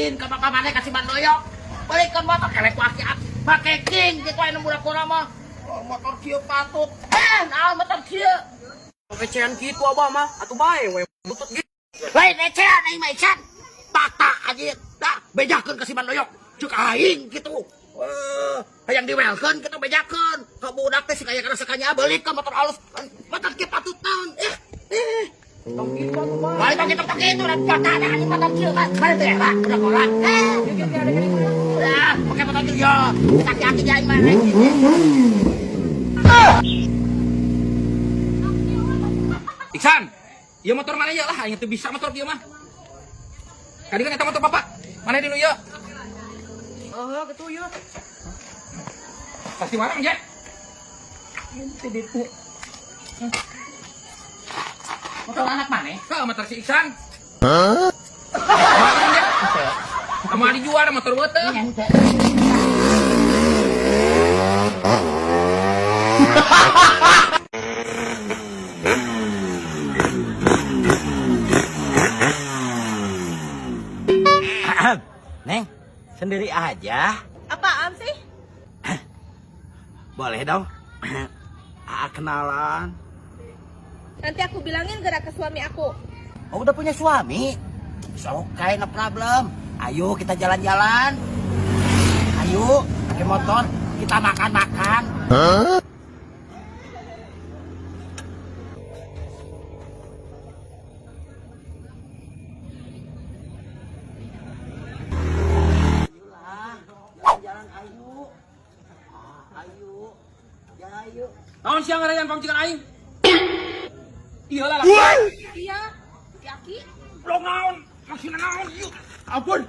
Lain ka bapak maneh ka si Bandoyok. Balikan motor kelek ku aki-aki. Make king kitu aya nu budak urang mah. Oh, motor kieu patut. Eh, naon motor kieu? Ecean kitu abah mah, atuh bae we butut gitu. Lain ecean aing mah Iksan. Fakta anjir. Dah, bejakeun ka si Bandoyok. Cek aing kitu. Eh, hayang diwelkeun kitu bejakeun. Ka budak teh si kaya kana sakanya beli ke motor halus. Motor kieu patut naon? Eh, eh. Tong kitu atuh bae. Lain tong kitu tong kitu dan fakta ada anjing motor kieu mah. Mana teh lah, budak orang. Eh, udah, pakai motor kieu yo. Aki-aki aing mah. Iksan, ieu motor mana ya lah, aing teu bisa motor kieu mah. Kadi kan eta motor bapak. Mana di nu ieu? Oh, gitu ya. Pasti warang ya. Motor anak mana? Ka motor si Iksan. Hah? Kamu dijual motor beuteung. Neng, sendiri aja. Apaan sih? Boleh dong. Aa kenalan. Nanti aku bilangin gerak ke suami aku. Oh, udah punya suami? It's okay, no problem. Ayo kita jalan-jalan. Ayo, pakai motor. Kita makan-makan. Ayolah, jalan-jalan ayo. Ah, ayo. Ya ayo. Naon siang ngarayan pamcikan aing? Iya lah. Iya, aki. Blong naon? Maksudna naon ieu? Ampun.